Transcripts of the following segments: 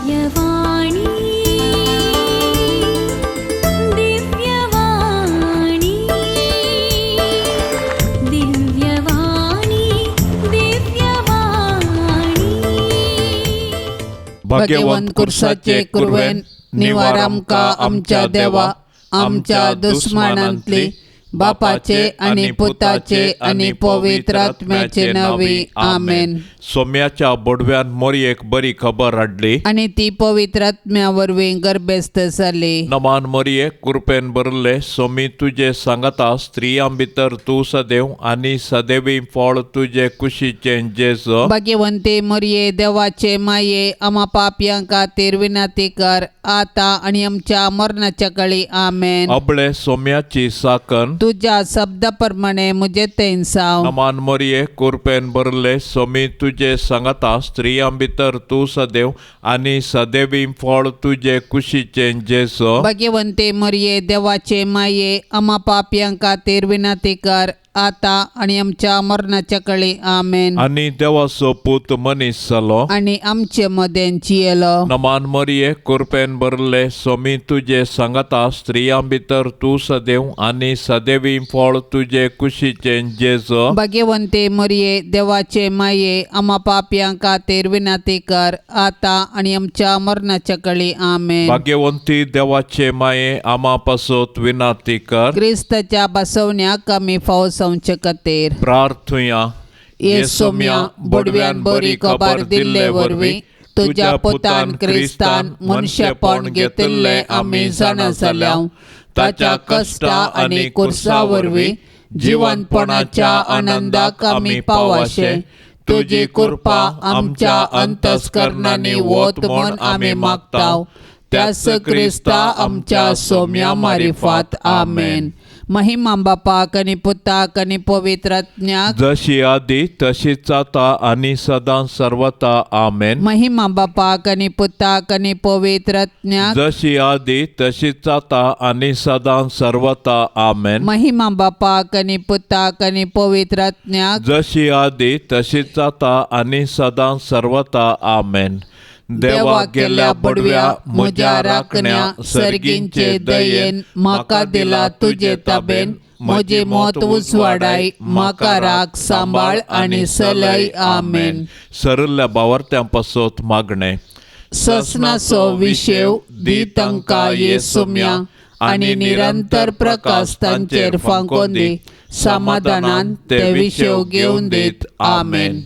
दिव्यवाणी, दिव्यवाणी, दिव्यवाणी, दिव्यवाणी. भाग्यवंत कुर्साचे कुरवेन निवार आमकां आमच्या देवा, आमच्या दुस्मानांतली, बापाचे आनी पुताचे आनी पवित्र आत्म्याचे नांवी. आमेन. सोम्याच्या बोडव्यान मोरयेक बरी खबर हाडली आनी ती पवित्र आत्म्या वरवीं गर्भस्थ जाली. नमान मोरये, कृपेन भरले, सोमी तुजे सांगाता. स्त्रियां भितर तूं सदैव आनी सदैवी फळ तुजे कुशीचें जेजू. भाग्यवंते मरिये, देवाचे माये, आमा पापयां खातीर विनंती कर, आतां आनी आमच्या मरणाच्या काळी. आमेन. अबळे सोम्याची साकन. तुज्या शब्दा प्रमाणे म्हजें तें जावं. नमान मोरये, कुरपेन भरले, सोमी तुजे सांगाता. स्त्रियां भितर तूं सदैव आनी सदैवी फळ तुजे कुशीचें जेजू. भाग्यवंते मरिये, देवाचे माये, आमा पापयां खातीर विनंती कर, आतां आनी आमच्या मरणाच्या काळी. आमेन. आनी देवाचो पूत मनीस जालो आनी आमचे मदें जियेलो. नमान मरिये, कुरपेन भरले, सोमी तुजे सांगाता. स्त्रियां भितर तूं सदैव आनी सदैवी फळ तुजे कुशीचें जेजू. भाग्यवंते मरिये, देवाचे माये, आमा पापयां खातीर विनंती कर, आतां आनी आमच्या मरणाच्या काळी. आमेन. भाग्यवंती देवाचे माये, आमा पासत विनाती कर. क्रिस्ताच्या बसवण्याक आमी फावो जावचे खातीर. प्रार्थुया. येसोम्या, बोडव्यान बरी खबर दिल्ले वरवीं तुज्या पुतान क्रिस्तान मनशेपण घेतिल्लें आमी जाणा जाल्या. ताच्या कश्टा आनी कुर्सा वरवीं जिवनपणाच्या आनंदाक आमी पावाशे तुजी कृपा आमच्या अंतस्करणांनी वत म्हूण आमी मागता, त्याच क्रिस्ता आमच्या सोम्या मारिफात. आमेन. महिमा बापाक आनी पुताक आनी पवित्र आत्म्याक. जशी आदी तशीच आता आनी सदां सर्वता. आमेन. महिमा बापाक आनी पुताक आनी पवित्र आत्म्याक. जशी आदी तशीच आता आनी सदां सर्वता. आमेन. महिमा बापाक आनी पुताक आनी पवित्र आत्म्याक. जशी आदी तशीच आता आनी सदां सर्वता. आमेन. देवा केल्या बडव्या म्हज्या राखण्या, सर्गींचे दयेन म्हाका दिला तुजे ताबेन. म्हजी मत उजवाडाय, म्हाका राख, सांबाळ आनी सलय. आमेन. सरल्या बावर्त्यां पासत मागणें. ससनाचो विशेव दी तांकां येसुम्या, आनी निरंतर प्रकाश तांचेर फांकोन दी. समाधानान ते विशेव घेवन दीत. आमेन.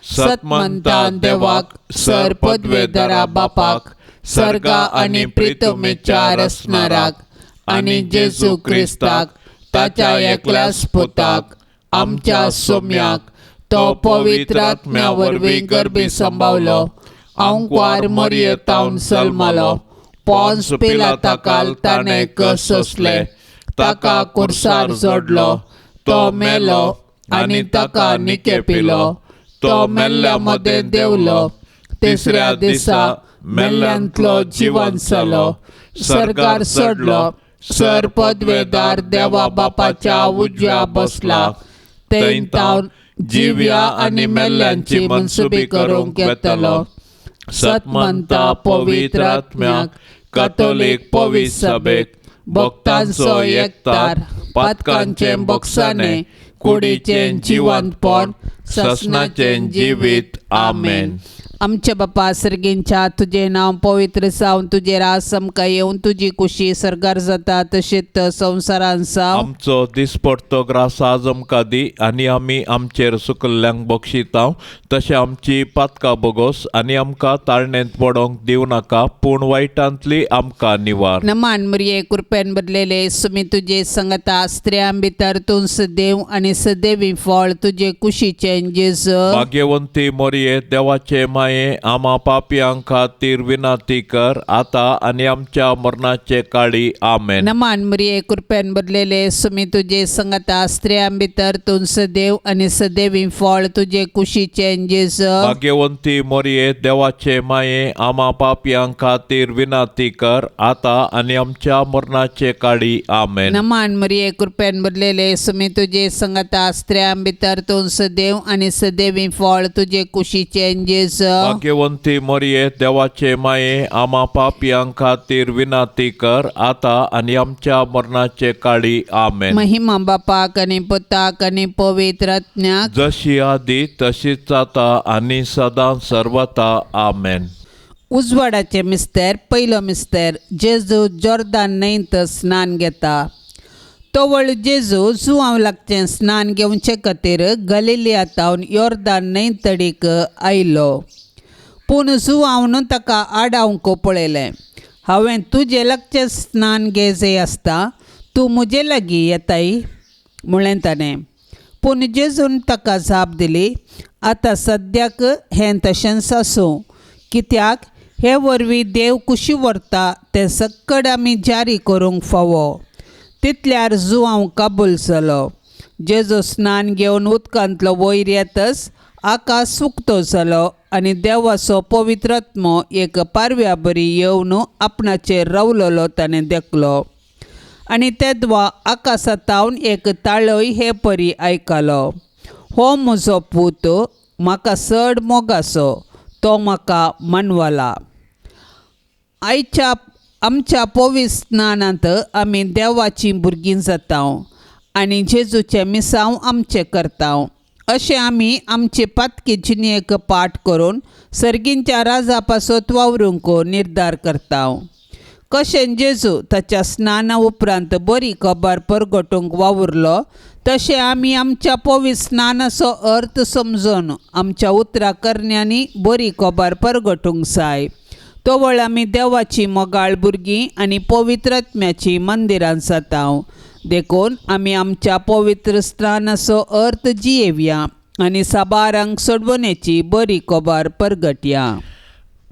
सतमंता देवाक, सर पदवेदारा बापाक, सर्गा आनी प्रितमेच्या रसणाराक, आनी जेजू क्रिस्ताक ताच्या एकल्याच पुताक, आमच्या सोम्याक, तो पवित्र आत्म्या वरवीं गर्भी संभावलो, आंकवार मरयेतावन सल्मालो, पोन्स पिलाताकाल ताणें कस सोंसले, ताका कुर्सार जोडलो, तो मेलो आनी ताका निकेपिलो, तो मेल्ल्या मदें देंवलो, तिसऱ्या दिसा मेल्ल्यांतलो जिवन जालो, सर्गार चडलो, सर पदवेदार देवा बापाच्या उजव्या बसला, थंय तावन जिव्या आनी मेल्ल्यांची मनसुबी करूंक येतलो. सतमंता पवित्र आत्म्याक, कथोलीक पवित्र सभेक, भक्तांचो एकतार, पातकांचें बक्षाणें, कुडीचें जिवंतपण, ससनाचें जिवीत. आमेन. आमच्या बापा सर्गींच्या, तुजें नांव पवित्र जावन, तुजें रास आमकां येवन, तुजी कुशी सर्गार जाता तशेंच संवसारान जावं. आमचो दिसपडतो ग्रास आज आमकां दी आनी आमी आमचेर सुकल्ल्यांक बक्षितांव तशें आमची पातकां बोगोस आनी आमकां ताळणेंत पडोंक दिवं नाका, पूण वायटांतली आमकां निवार. नमान मरिये, कृपेन भरलेले, सुमी तुजे संगता. स्त्रियां भितर तूं सदैव आनी सदैवी फळ तुजे कुशीचें जेजू. भाग्यवंती मोरये, देवाचे माये, आमा पापयां खातीर विनंती कर, आता आनी आमच्या मरणाचे काळी. आमेन. नमान मरिये, कृपेन भरलेले, सुमी तुजे संगता. स्त्रियां भितर तूं सदैव आनी सदैवी फळ तुजे कुशीचें जेजू. भाग्यवंती मोरये, देवाचे माये, आमा पापयां खातीर विनंती कर, आता आनी आमच्या मरणाचे काळी. आमेन. नमान मरिये, कृपेन भरलेले, सुमी तुजे संगता. स्त्रियां भितर तूं सदैव आनी सदैवी फळ तुजे कुशीचें जेजू. भाग्यवंती मरिये, देवाचे माये, आमा पापयां खातीर विनाती कर, आतां आनी आमच्या मरणाचे काळी. आमेन. महिमा बापाक आनी पुताक आनी पवित्र आत्म्याक. जशी आदी तशीच आतां आनी सदां सर्वता. आमेन. उजवाडाचे मिस्तेर. पयलो मिस्तेर. जेजू जोर्दान न्हंयत स्नान घेता. तवळ जेजू जुवांव लागचें स्नान घेवचे खातीर गलिलिया तावन योर्दान न्हंय तडीक आयलो. पूण जुवावन ताका आडावंक पळयलें. हांवें तुजे लागचें स्नान घे जाय आसता, तूं म्हजे लागीं येताय? म्हळें ताणें. पूण जेजून ताका जाप दिली, आतां सद्याक हें तशेंच आसूं, कित्याक हे वरवीं देव कुशी व्हरता तें सक्कड आमी जारी करूंक फावो. तितल्यार जुवांव कबूल जालो. जेजू स्नान घेवन उदकांतलो वयर येतच आकाश उक्तो जालो आनी देवाचो पवित्र आत्मो एक पारव्या बरी येवन आपणाचेर रावलेलो ताणें देखलो. आनी तेदवा आकाशातावन एक ताळय हे परी आयकलो, हो म्हजो पूत, म्हाका चड मोगाचो, तो म्हाका मनवला. आयच्या आमच्या पवित्र स्नानांत आमी देवाचीं भुरगीं जाता आनी जेजूचें मिसांव आमचें करता. अशें आमी आमचे पातकी जिणेक पाठ करून सर्गींच्या राजा पासत वावरूंक निर्धार करता. कशें जेजू ताच्या स्नाना उपरांत बरी खबर परगटूंक वावुरलो, तशें आमी आमच्या पवित्र स्नानाचो अर्थ समजून आमच्या उतरां करण्यांनी बरी खबर परगटूंक जाय. तवळ आमी देवाची मोगाळ भुरगीं आनी पवित्र आत्म्याची मंदिरां जाता. देखून आमी आमच्या पवित्र स्नानाचो अर्थ जियेवया आनी साबारांक सोडवणेची बरी खबर परगटया.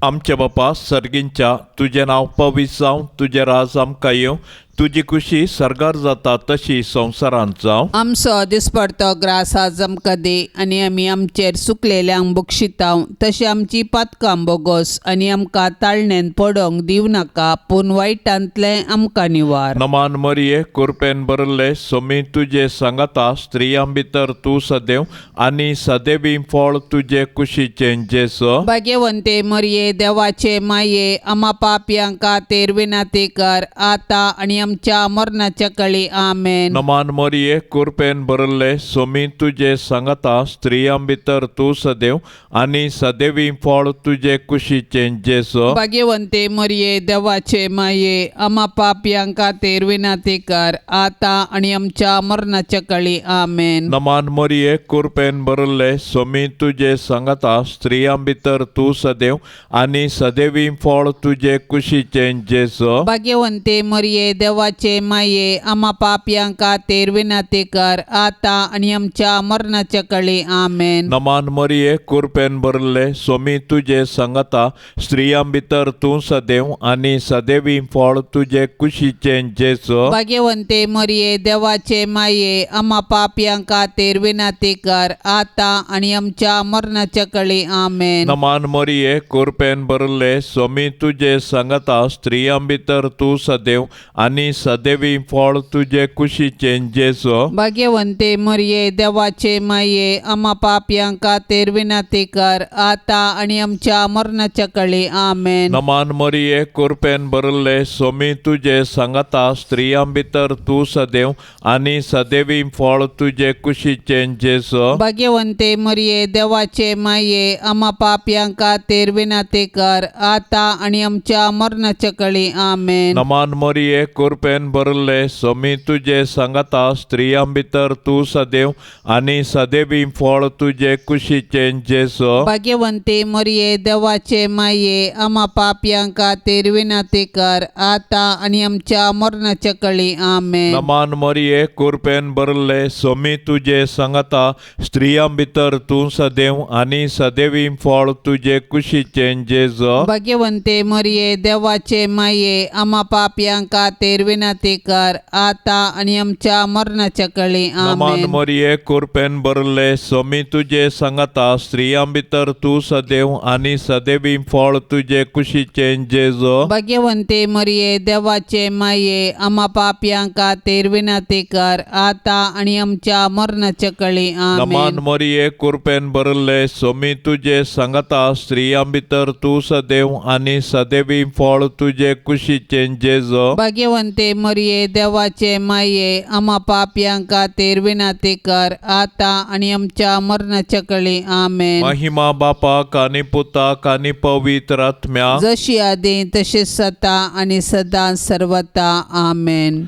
आमच्या बापा सर्गींच्या, तुजें नांव पवित्र जावं, तुजें राज आमकां येवं, तुजी खुशी सर्गार जाता तशी संवसारांत जावं. आमचो दिसपडतो ग्रास आज आमकां दी आनी आमी आमचेर सुकलेल्यांक बक्षितांव, तशें आमची पातकां बोगोस आनी आमकां ताळणेन पडोंक दिवं नाका, पूण वायटांतलें आमकां निवार. नमान मरिये, कुरपेन भरले, सोमी तुजे सांगाता, स्त्रियां भितर तूं सदैव आनी सदैवी फळ तुजे कुशीचें जेजू. भाग्यवंते मरिये, देवाचे माये, आमा पापयां खातीर विनंती कर, आतां आनी आमच्या मरणाच्या कळी. आमेन. नमान मरिये, कुरपेन भरले, सोमी तुजे सांगाता, स्त्रियां भितर तूं सदैव आनी सदैवी फळ तुजे कुशीचें जेजू. भाग्यवंते मरिये, देवाचे माये, आमा पापयां खातीर विनंती कर, आतां आनी आमच्या मरणाच्या कळी. आमेन. नमान मरिये, कुरपेन भरले, सोमी तुजे सांगाता, स्त्रियां भितर तूं सदैव आनी सदैवी फळ तुजे कुशीचें जेजू. भाग्यवंते मरिये, देवाचे माये, आमा पापयां खातीर विनंती कर, आतां आनी आमच्या मरणाच्या कळी. आमेन. नमान मरिये, कुरपेन भरले, सोमी तुजे सांगाता, स्त्रियां भितर तूं सदैव आनी सदैवी फळ तुजे कुशीचें जेजू. भाग्यवंते मरिये, देवाचे माये, आमा पापयां खातीर विनंती कर, आतां आनी आमच्या मरणाच्या कळी. आमेन. नमान मरिये, कुरपेन भरले, सोमी तुजे सांगाता, स्त्रियां भितर तूं सदैव आनी सदैवी फळ तुजे कुशीचें जेजू. भाग्यवंते मरिये, देवाचे माये, आमा पापयां खातीर विनंती कर, आतां आनी आमच्या मरणाच्या कळी. आमेन. नमान मरिये, कुरपेन भरले, सोमी तुजे सांगाता, स्त्रियां भितर तूं सदैव आनी सदैवी फळ तुजे कुशीचें जेजू. भाग्यवंते मरिये, देवाचे माये, आमा पापयां खातीर विनंती कर, आतां आनी आमच्या मरणाच्या कळी. आमेन. नमान मरिये, कुरपेन भरले, सोमी तुजे सांगाता, स्त्रियां भितर तूं सदैव आनी सदैवी फळ तुजे कुशीचें जेजू. भाग्यवंते मरिये, देवाचे माये, आमा पापयां खातीर विनंती कर, आतां आनी आमच्या मरणाच्या कळी. आमेन. नमान मरिये, कुरपेन भरले, सोमी तुजे सांगाता, स्त्रियां भितर तूं सदैव आनी सदैवी फळ तुजे कुशीचें जेजू. भाग्यवंते मरिये, देवाचे माये, आमा पापयां खातीर खातीर विनंती कर आतां आनी आमच्या मरणाच्या कळी. नमान आमेन. मोरये, कुरपेन भरले, सोमी तुजे सांगाता, स्त्रियां भितर तूं सदैव आनी सदैवी फळ तुजे कुशीचें जेजो. भाग्यवंते मरिये, देवाचे माये, आमा पापयां खातीर विनंती कर आतां आनी आमच्या मरणाच्या कळी. नमान आमेन. मोरये, कुरपेन भरले, सोमी तुजे सांगाता, स्त्रियां भितर तूं सदैव आनी सदैवी फळ तुजे कुशीचें जेजो. भाग्यवंते मरिये, देवाचे माये, आमा पापयां खातीर विनंती कर आतां आनी आमच्या मरणाच्या कळी. आमेन. महिमा बापाक आनी पुताक आनी पवित्र आत्म्या. जशी आदी तशी सता आनी सदां सर्वता. आमेन.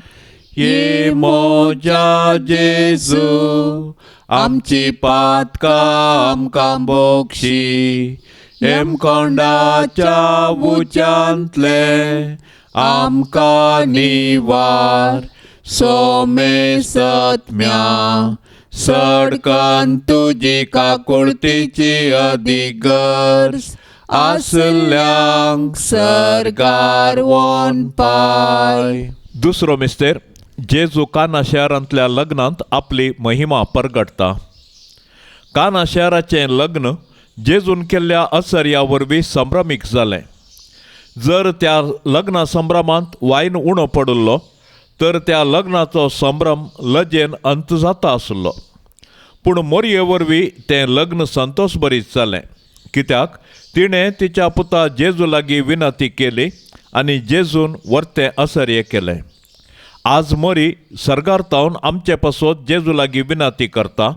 ये मोजा जेजू, आमची पातकां आमकां बोक्षी, हेमकोंडाच्या उच्यांतले आमकां निवार, सोमे सत्म्या सडकन तुजी काकुळतीची अदीक गरज आसल्यांक सरकार वन पाय. दुसरो मिस्तेर, जेजू काना शहरांतल्या लग्नांत आपली महिमा परगटता. काना शहराचें लग्न जेजून केल्ल्या असर्या वरवीं संभ्रमीक जालें. जर त्या लग्ना संभ्रमांत वायन उणो पडिल्लो तर त्या लग्नाचो संभ्रम लजेन अंत जाता आसलो. पूण मोरये वरवीं तें लग्न संतोश बरीत जालें, कित्याक तिणें तिच्या पुता जेजू लागीं विनंती केली आनी जेजून वर्तें असर्य केलें. आज मोरी सर्गार तावन आमचे पासत जेजू लागीं विनंती करता.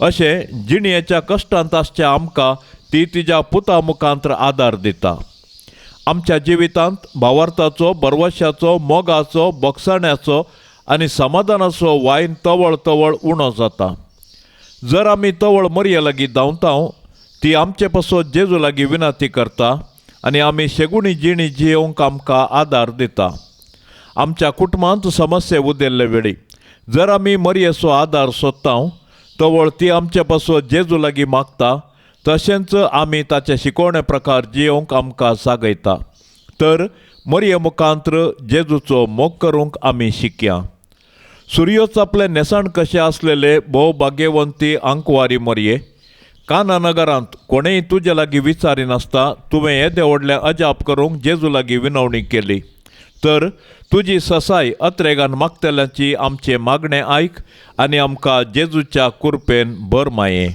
अशें जिणयेच्या कश्टांत आसच्या आमकां ती तिज्या पुता मुखांत्र आदार दिता. आमच्या जिवितांत भावार्थाचो, बरवशाचो, मोगाचो, बोगसाण्याचो आनी समाधानाचो वायन तवळ तवळ उणो जाता. जर आमी तवळ मरये लागीं धांवता, ती आमचे पासत जेजू लागीं विनंती करता आनी आमी शेगुणी जिणी जियेवंक आमकां आदार दिता. आमच्या कुटुंबांत समस्या उदेल्ले वेळी जर आमी मरयेचो आदार सोदता, तवळ ती आमचे पासत जेजू लागीं मागता, तशेंच आमी ताचे शिकवणे प्रकार जियेवंक आमकां जागयता. तर मरये मुखांत्र जेजूचो मोग करूंक आमी शिकया. सुर्योच आपलें न्हेसण कशें आसलेले भोव भाग्यवंती आंकवारी मरये, काना नगरांत कोणेय तुजे लागीं विचारिनासता तुवें येदें व्हडलें अजाप करूंक जेजू लागीं विनवणी केली, तर तुजी ससाय अत्रेगान मागतल्यांची आमचें मागणें आयक आनी आमकां जेजूच्या कुरपेन भर माये.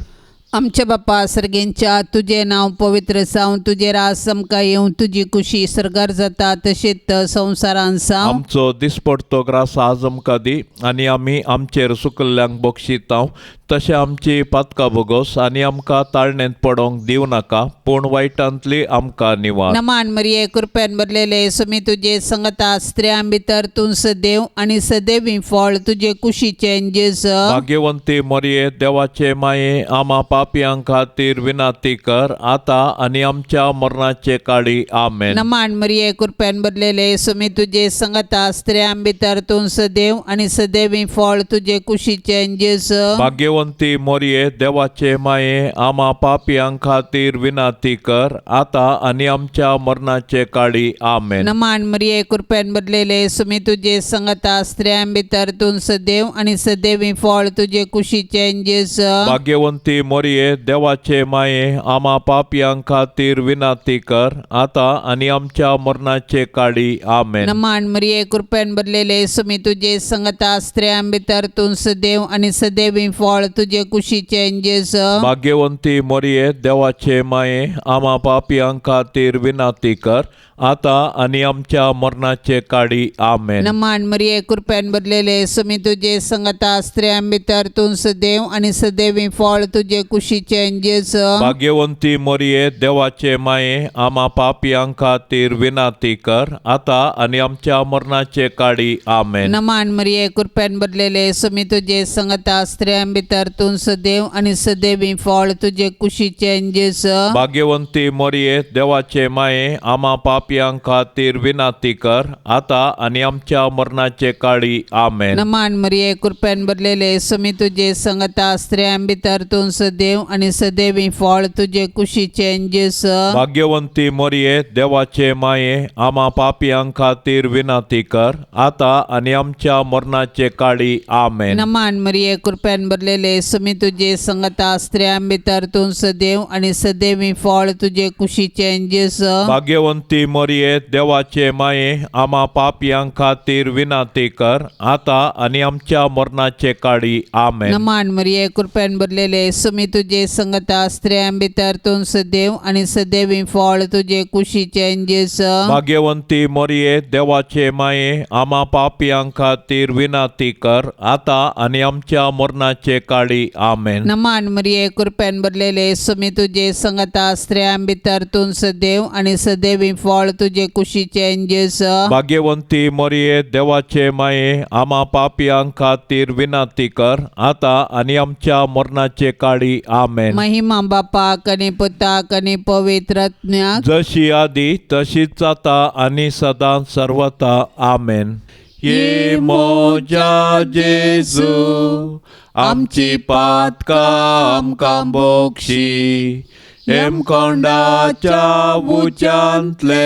आमच्या बापा सर्गेंच्या, तुजें नांव पवित्र जावं, तुजें रास आमकां येवं, तुजी कुशी सर्गार जाता तशेंच संवसारान जावं. आमचो दिसपडतो ग्रास आज आमकां दी आनी आमी आमचेर सुकल्ल्यांक बक्षितांव तशें आमची पातकां भोगोस आनी आमकां ताळणेंत पडोंक दिवं नाका, पूण वायटांतली आमकां निवार. नमान मरिये, कृपेन भरलेले, सुमी तुजे संगता, स्त्रियां भितर तूं सदैव आनी सदैवी फळ तुजे कुशीचें जेज. भाग्यवंती मरिये, देवाचे माये, आमा पापयां खातीर विनंती कर आतां आनी आमच्या मरणाचे काळी. आमेन. नमान मरिये, कृपेन भरलेले, सुमी तुजे संगता, स्त्रियां भितर तूं सदैव आनी सदैवी फळ तुजे कुशीचें जेज. भाग्यवंती मोरये, देवाचे माये, आमा पापयां खातीर विनंती कर आतां आनी आमच्या मरणाचे काळी. आमेन. नमान मरिये, कृपेन भरलेले, सुमी तुजे संगता, स्त्रियां भितर तूं सदैव आनी सदैवी फळ तुजे कुशीचें जेज. भाग्यवंती मोरये, देवाचे माये, आमा पापयां खातीर विनंती कर आतां आनी आमच्या मरणाचे काळी. आमेन. नमान मरिये, कृपेन भरलेले, सुमी तुजे संगता, स्त्रियां भितर तूं सदैव आनी सदैवी फळ तुजे कुशीचें जेज. भाग्यवंती मोरये, देवाचे माये, आमा पापयां खातीर विनंती कर आतां आनी आमच्या मरणाचे काळी. आमेन. नमान मरिये, कृपेन भरलेले, सुमी तुजे संगता, स्त्रियां भितर तूं सदैव आनी सदैवी फळ तुजे कुशीचें जेज. भाग्यवंती मोरये, देवाचे माये, आमा पापयां खातीर विनंती कर आतां आनी आमच्या मरणाचे काळी. आमेन. नमान मरिये, कृपेन भरलेले, सुमी तुजे संगता, स्त्रियां भितर भितर तूं सदैव आनी सदैवी फळ तुजे कुशीचें जेजू. भाग्यवंती मोरये, देवाचे माये, आमा पापयां खातीर विनाती कर, आतां आनी आमच्या मरणाचे काळी. आमेन. नमान मरिये, कृपेन भरलेले, समी तुजे संगता, स्त्रियां भितर तूं सदैव आनी सदैवी फळ तुजे कुशीचें जेजू. भाग्यवंती मोरये, देवाचे माये, आमा पापयां खातीर विनाती कर, आतां आनी आमच्या मरणाचे काळी. आमेन. नमान मरिये, कृपेन भरलेले, समी तुजे संगता, स्त्रियां भितर तूं सदैव आनी सदैवी फळ तुजे कुशीचें जेजू. भाग्यवंती मोरये, देवाचे माये, आमा पापयां खातीर विनाती कर, आतां आनी आमच्या मरणाचे काळी. आमेन. नमान मरिये, कृपेन भरलेले, समी तुजे संगता, स्त्रियां भितर तूं सदैव आनी सदैवी फळ तुजे कुशीचें जेजू. भाग्यवंती मोरये, देवाचे माये, आमा पापयां खातीर विनाती कर, आतां आनी आमच्या मरणाचे काळी. आमेन. नमान मरिये, कृपेन भरलेले, समी तुजे संगता, स्त्रियां भितर तूं सदैव आनी सदैवी फळ तुजे कुशीचें जेजू. भाग्यवंती मोरये, देवाचे माये, आमा पापयां खातीर विनाती कर, आतां आनी आमच्या मरणाचे काळी. आमेन. महिमा बापाक आनी पुताक आनी पवित्र आत्म्याक. जशी आदी तशीच जाता आनी सदां सर्वता. आमेन. ये मोजा जेजू, आमची पातकां आमकां बोक्षी, हेमकोंडाच्या उच्यांतले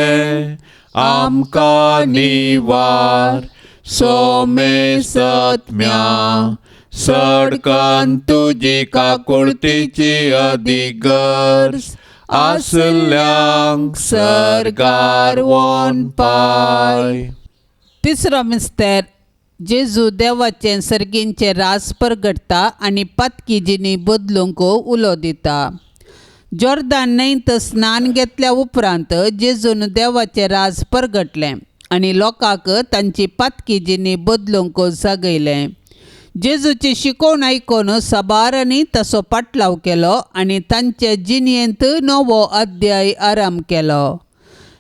आमकां निवार, सोमे सत्म्या सडकन तुजी काकुळतीची अधिगर्ज आसल्यांक सरगार वोन पाय. तिसरो मिस्तर, जेजू देवाचें सर्गींचें रास परगटता आनी पातकी जिणी बदलूंक उलो दिता. जॉर्दान न्हंयत स्नान घेतल्या उपरांत जेजून देवाचें राज परगटलें आनी लोकांक तांची पातकी जिणी बदलूंक जागयलें. जेजूची शिकवण आयकून साबारांनी ताचो पाटलाव केलो आनी तांचे जिणेंत नवो अध्याय आराम केलो.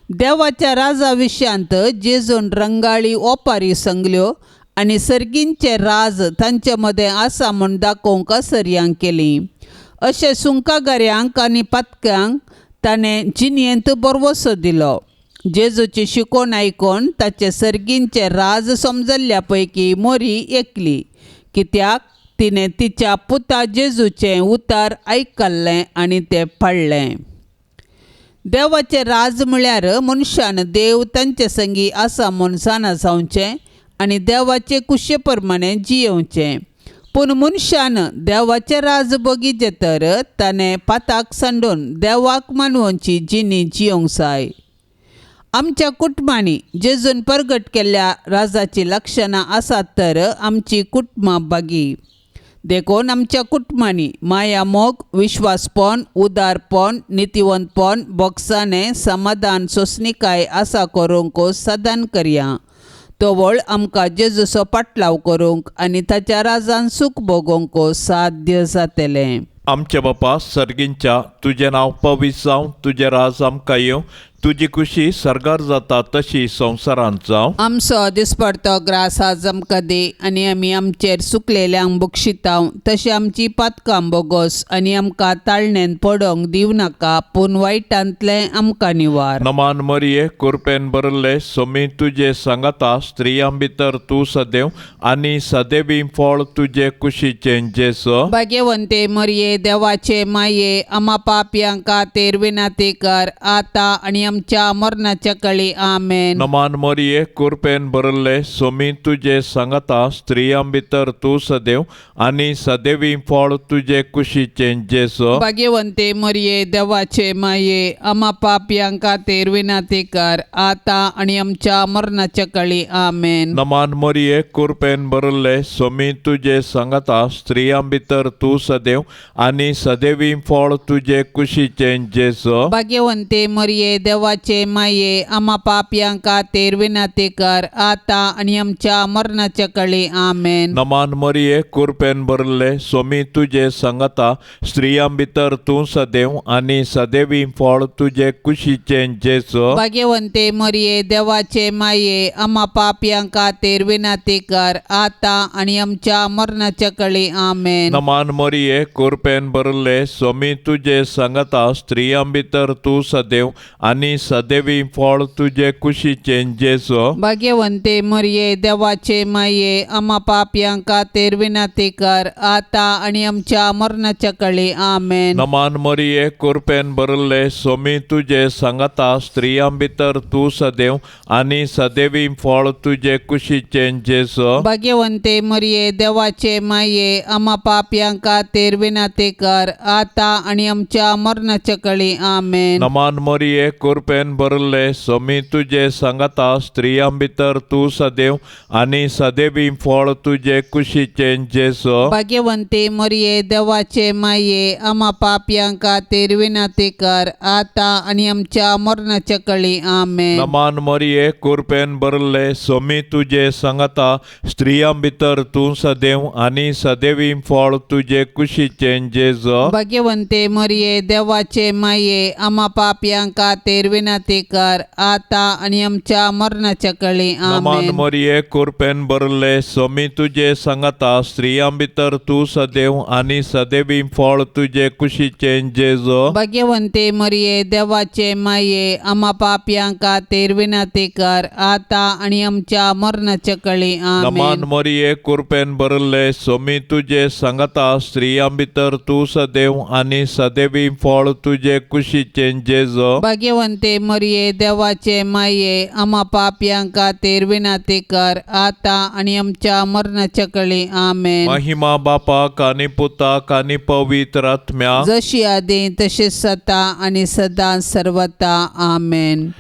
देवाच्या राजा विशयांत जेजून रंगाळी ओपारी सांगल्यो आनी सर्गींचे राज तांचे मदें आसा म्हूण दाखोवंक असर्यां केली. अशें सुंकागाऱ्यांक आनी पातक्यांक ताणें जिणेंत बरवसो दिलो. जेजूची शिकवण आयकून ताचे सर्गींचे राज समजल्ल्या पैकी मोरी एकली, कित्याक तिणें तिच्या पुता जेजूचें उतार आयकल्लें आनी तें पाळ्ळें. देवाचें राज म्हळ्यार मनशान देव तांचे संगी आसा म्हूण जाणा जावचें आनी देवाचे कुशे प्रमाणे जियेवचें. पूण मनशान देवाचें राज बगीचें तर ताणें पाताक सांडून देवाक मानवची जिणी जियोंक जाय. आमच्या कुटुंबांनी जेजून परगट केल्ल्या राजाचीं लक्षणां आसात तर आमची कुटुंबां बागी. देखून आमच्या कुटुंबांनी माया, मोग, विश्वासपण, उदारपण, नितिवंतपण, बोगसाणें, समाधान, सोंसणीकाय आसा करूंक सदान करया. तवळ आमकां जेजूचो पाटलाव करूंक आनी ताच्या राजान सूख भोगोवंक साध्य जातलें. आमच्या बापा सर्गींच्या, तुजें नांव पवित्र जावं, तुजें राज आमकां येवं, तुजी खुशी सर्गार जाता तशी संवसारांत जावं. आमचो दिसपडतो ग्रास आज आमकां दी आनी आमी आमचेर सुकलेल्यांक बक्षितांव तशें आमची पातकां बोगोस आनी आमकां ताळणेन पडोंक दिवं नाका, पूण वायटांतलें आमकां निवार. नमान मरिये, कुरपेन भरले, सोमी तुजे सांगाता, स्त्रियां भितर तूं सदैव आनी सदैवी फळ तुजे कुशीचें जेजू. भाग्यवंते मरिये, देवाचे माये, आमा पापयां खातीर विनंती कर, आतां आनी आमच्या मरणाच्या कळी. आमेन. नमान मरिये, कुरपेन भरले, सोमी तुजे सांगाता, स्त्रियां भितर तूं सदैव आनी सदैवी फळ तुजे कुशीचें जेजू. भाग्यवंते मरिये, देवाचे माये, आमा पापयां खातीर विनंती कर, आतां आनी आमच्या मरणाच्या कळी. आमेन. नमान मरिये, कुरपेन भरले, सोमी तुजे सांगाता, स्त्रियां भितर तूं सदैव आनी सदैवी फळ तुजे कुशीचें जेजू. भाग्यवंते मरिये, देवाचे माये आमा पापयां खातीर विनंती कर आतां आनी आमच्या मरणाच्या कळी. आमेन. नमान मरिये, कुरपेन भरले, सोमी तुजे सांगता. स्त्रियां भितर तूं सदैव आनी सदैवी फळ तुजे कुशीचें जेजू. भाग्यवंते मरिये, देवाचे माये, आमा पापयां खातीर विनंती कर आतां आनी आमच्या मरणाच्या कळी. आमेन. नमान मरिये, कुरपेन भरले, सोमी तुजे सांगता. स्त्रियां भितर तूं सदैव आनी सदैवी फळ तुजे कुशीचें जेजू. भाग्यवंते मरिये, देवाचे माये, आमा पापयां खातीर विनंती कर आतां आनी आमच्या मरणाच्या कळी. आमेन. नमान मरिये, कुरपेन भरले, सोमी तुजे सांगता. स्त्रियां भितर तूं सदैव आनी सदैवी फळ तुजे कुशीचें जेजू. भाग्यवंते मरिये, देवाचे माये, आमा पापयां खातीर विनंती कर आतां आनी आमच्या मरणाच्या कळी. आमेन. नमान मरिये, कुरपेन भरले, सोमी तुजे सांगता. स्त्रियां भितर तूं सदैव आनी सदैवी फळ तुजे कुशीचें जेजू. भाग्यवंती मरिये, देवाचे माये, आमा पापयां खातीर विनंती कर आतां आनी आमच्या मरणाच्या कळी. आमेन. नमान मरिये, कुरपेन भरले, सोमी तुजे सांगता. स्त्रियां भितर तूं सदैव आनी सदैवी फळ तुजे कुशीचें जेजू. भाग्यवंते मरिये, देवाचे माये, आमा पापयां खातीर विनंती कर आतां आनी आमच्या मरणाच्या कळी. नमान आमेन. मरिये, कुरपेन भरले, सोमी तुजे सांगता. स्त्रियां भितर तूं सदैव आनी सदैवी फळ तुजे कुशीचें जेजू. भाग्यवंते मरिये, देवाचे माये, आमा पापयां खातीर विनंती कर आतां आनी आमच्या मरणाच्या कळी. नमान आमेन. मरिये, कुरपेन भरले, सोमी तुजे सांगता. स्त्रियां भितर तूं सदैव आनी सदैवी फळ तुजे कुशीचें जेजू. भाग्यवंते मरिये, देवाचे माये, आमा पापयां खातीर विनंती कर आतां आनी आमच्या मरणाच्या कळी. आमेन. महिमा बापाक आनी पुताक आनी पवित्र आत्म्याक. जशी आदी तशी सता आनी सदां सर्वता. आमेन.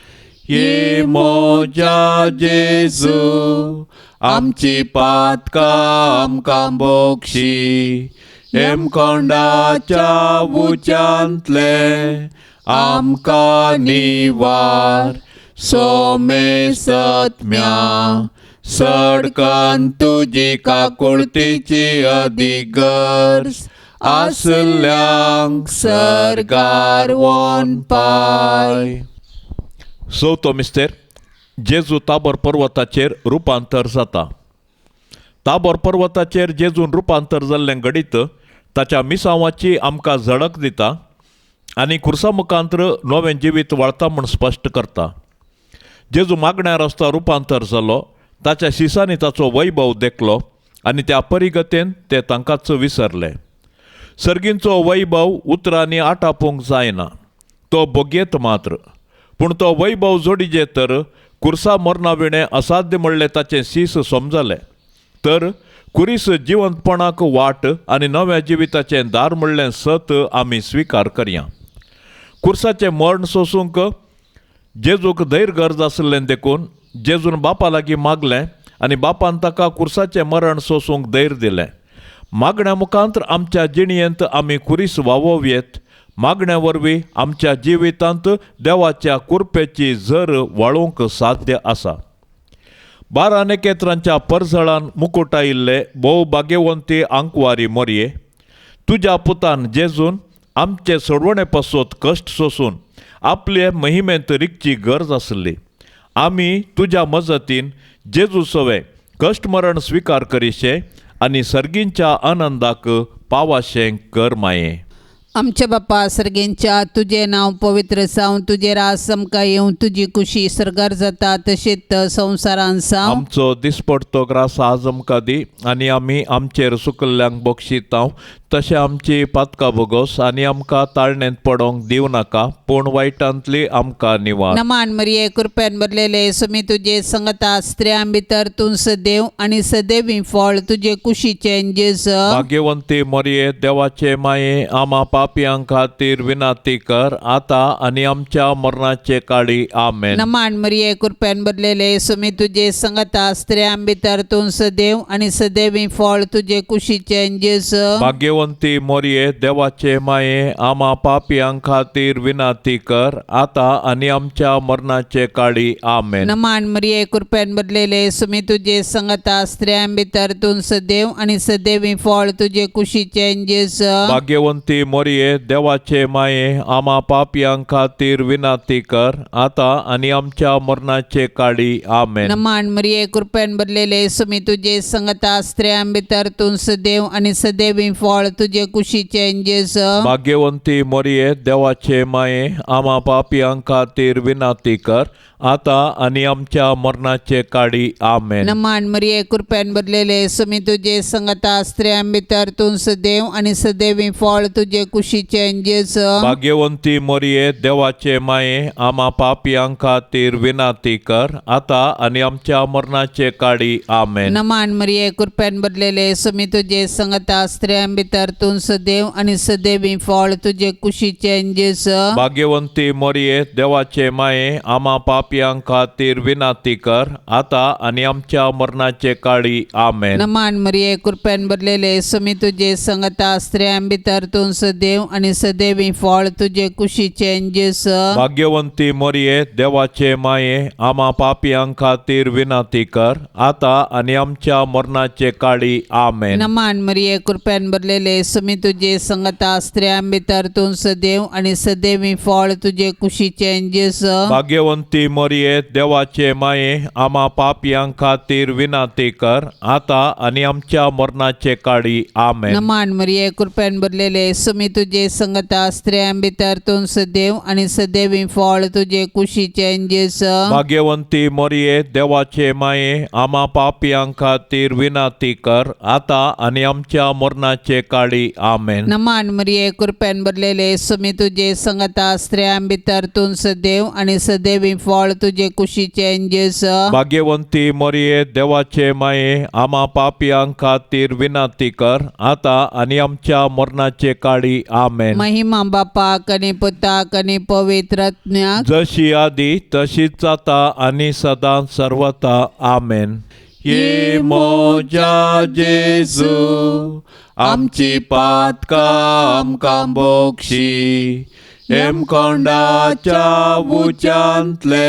ये मोजा जेजू, आमची पातकां आमकां बोक्षी, हेमकोंडाच्या उच्यांतले आमकां निवार. सोमे सत्म्या सडकन तुजी काकुळतीची अधिगर्ज आसल्यांक सरगार वोन पाय. चवथो मिस्तेर, जेजू ताबोर पर्वताचेर रुपांतर जाता. ताबोर पर्वताचेर जेजून रुपांतर जाल्लें घडीत ताच्या मिसांवाची आमकां झडक दिता आनी खुर्सा मुखांत्र नवें जिवीत वाळता म्हूण स्पश्ट करता. जेजू मागण्या रस्ता रुपांतर जालो, ताच्या शिसांनी ताचो वैभव देखलो आनी त्या परिगतेन ते तांकांच विसरले. सर्गींचो वैभव उतरांनी आटापूंक जायना, तो बोगयेत मात्र, पूण तो वैभव जोडीजे तर कुर्सा मरणा विणें असाध्य म्हणलें ताचें शीस समजलें तर कुरीस जिवंतपणाक वाट आनी नव्या जिविताचें दार म्हणलें सत आमी स्विकार करया. कुर्साचें मर्ण सोसूंक जेजूक धैर्य गरज आसलें देखून जेजून बापा लागीं मागलें आनी बापान ताका कुर्साचें मरण सोसूंक धैर्य दिलें. मागण्या मुखांत आमच्या जिणयेंत आमी कुरीस वावोवयेत. मागण्या वरवीं आमच्या जिवितांत देवाच्या कुरपेची झर वाळोवंक साध्य आसा. 12 नखेत्रांच्या परजळान मुकुटायिल्ले भोव भाग्यवंती आंकवारी मोरये, तुज्या पुतान जेजून आमचे सोडवणे पासत कश्ट सोसून आपले महिमेंत रिगची गरज आसली. आमी तुज्या मजतीन जेजू सवे कश्ट मरण स्विकार करीशे आनी सर्गींच्या आनंदाक पावाशें कर माये. आमच्या बापा सर्गेंच्या, तुजें नांव पवित्र जावं, तुजें राज आमकां येवं, तुजी कुशी सर्गार जाता तशेंच संवसारान जावं. आमचो दिसपडतो ग्रास आज आमकां दी आनी आमी आमचेर सुकल्ल्यांक बक्षितांव तशें आमची पातकां भोगोस आनी आमकां ताळणेंत पडोंक दिवं नाका, पूण वायटांतली आमकां निवार. नमान मरिये, कृपेन भरलेले, सुमी तुजे संगता, स्त्रियां भितर तूं सदैव आनी सदैवी फळ तुजे कुशीचें जेज. भाग्यवंती मरिये, देवाचे माये, आमा पापयां खातीर विनाती कर आतां आनी आमच्या मरणाचे काळी. आमेन. नमान मरिये, कृपेन भरलेले, सुमी तुजे संगता, स्त्रियां भितर तूं सदैव आनी सदैवी फळ तुजे कुशीचें जेज. भाग्यवंती भाग्यवंती मोरये, देवाचे माये, आमा पापयां खातीर विनाती कर, आतां आनी आमच्या मरणाचे काळी. आमेन. नमान मरिये, कृपेन भरलेले, सुमी तुजे संगता, स्त्रियां भितर तूं सदैव आनी सदैवी फळ तुजे कुशीचें जेजू. भाग्यवंती मोरये, देवाचे माये, आमा पापयां खातीर विनाती कर, आतां आनी आमच्या मरणाचे काळी. आमेन. नमान मरिये, कृपेन भरलेले, सुमी तुजे संगता, स्त्रियां भितर तूं सदैव आनी सदैवी फळ तुजे कुशीचें जेजू. भाग्यवंती मोरये, देवाचे माये, आमा पापयां खातीर विनाती कर, आतां आनी आमच्या मरणाचे काळी. आमेन. नमान मरिये, कृपेन भरलेले, सुमी तुजे संगता, स्त्रियां भितर तूं सदैव आनी सदैवी फळ तुजे कुशीचें जेजू. भाग्यवंती मोरये, देवाचे माये, आमा पापयां खातीर विनाती कर, आतां आनी आमच्या मरणाचे काळी. आमेन. नमान मरिये, कृपेन भरलेले, सुमी तुजे संगता, स्त्रियां भितर तूं सदैव आनी सदैवी फळ तुजे कुशीचें जेजू. भाग्यवंती मोरये, देवाचे माये, आमा पापयां खातीर विनाती कर, आतां आनी आमच्या मरणाचे काळी. आमेन. नमान मरिये, कृपेन भरलेले, सुमी तुजे संगता, स्त्रियां भितर तूं सदैव आनी सदैवी फळ तुजे कुशीचें जेजू. भाग्यवंती मोरये, देवाचे माये, आमा पापयां खातीर विनाती कर, आतां आनी आमच्या मरणाचे काळी. आमेन. नमान मरिये, कृपेन भरलेले, सुमी तुजे संगता, स्त्रियां भितर तूं सदैव आनी सदैवी फळ तुजे कुशीचें जेजू. भाग्यवंती मोरये, देवाचे माये, आमा पापयां खातीर विनाती कर, आतां आनी आमच्या मरणाचे काळी. आमेन. नमान मरिये, कृपेन भरलेले, सुमी तुजे संगता, स्त्रियां भितर तूं सदैव आनी सदैवी फळ तुजे कुशीचें जेजू. भाग्यवंती मोरये, देवाचे माये, आमा पापयां खातीर विनाती कर, आतां आनी आमच्या मरणाचे काळी. आमेन. नमान मरिये, कृपेन भरलेले, सुमी तुजे संगता, स्त्रियां भितर तूं सदैव आनी सदैवी फळ तुजे कुशीचें जेजू. भाग्यवंती मोरये, देवाचे माये, आमा पापयां खातीर विनाती कर, आतां आनी आमच्या मरणाचे काळी. आमेन. महिमा बापाक आनी पुताक आनी पवित्र आत्म्याक. जशी आदी तशीच जाता आनी सदां सर्वता. आमेन. ये मोजा जेजू, आमची पातकां आमकां बोक्षी, हेमकोंडाच्या उच्यांतले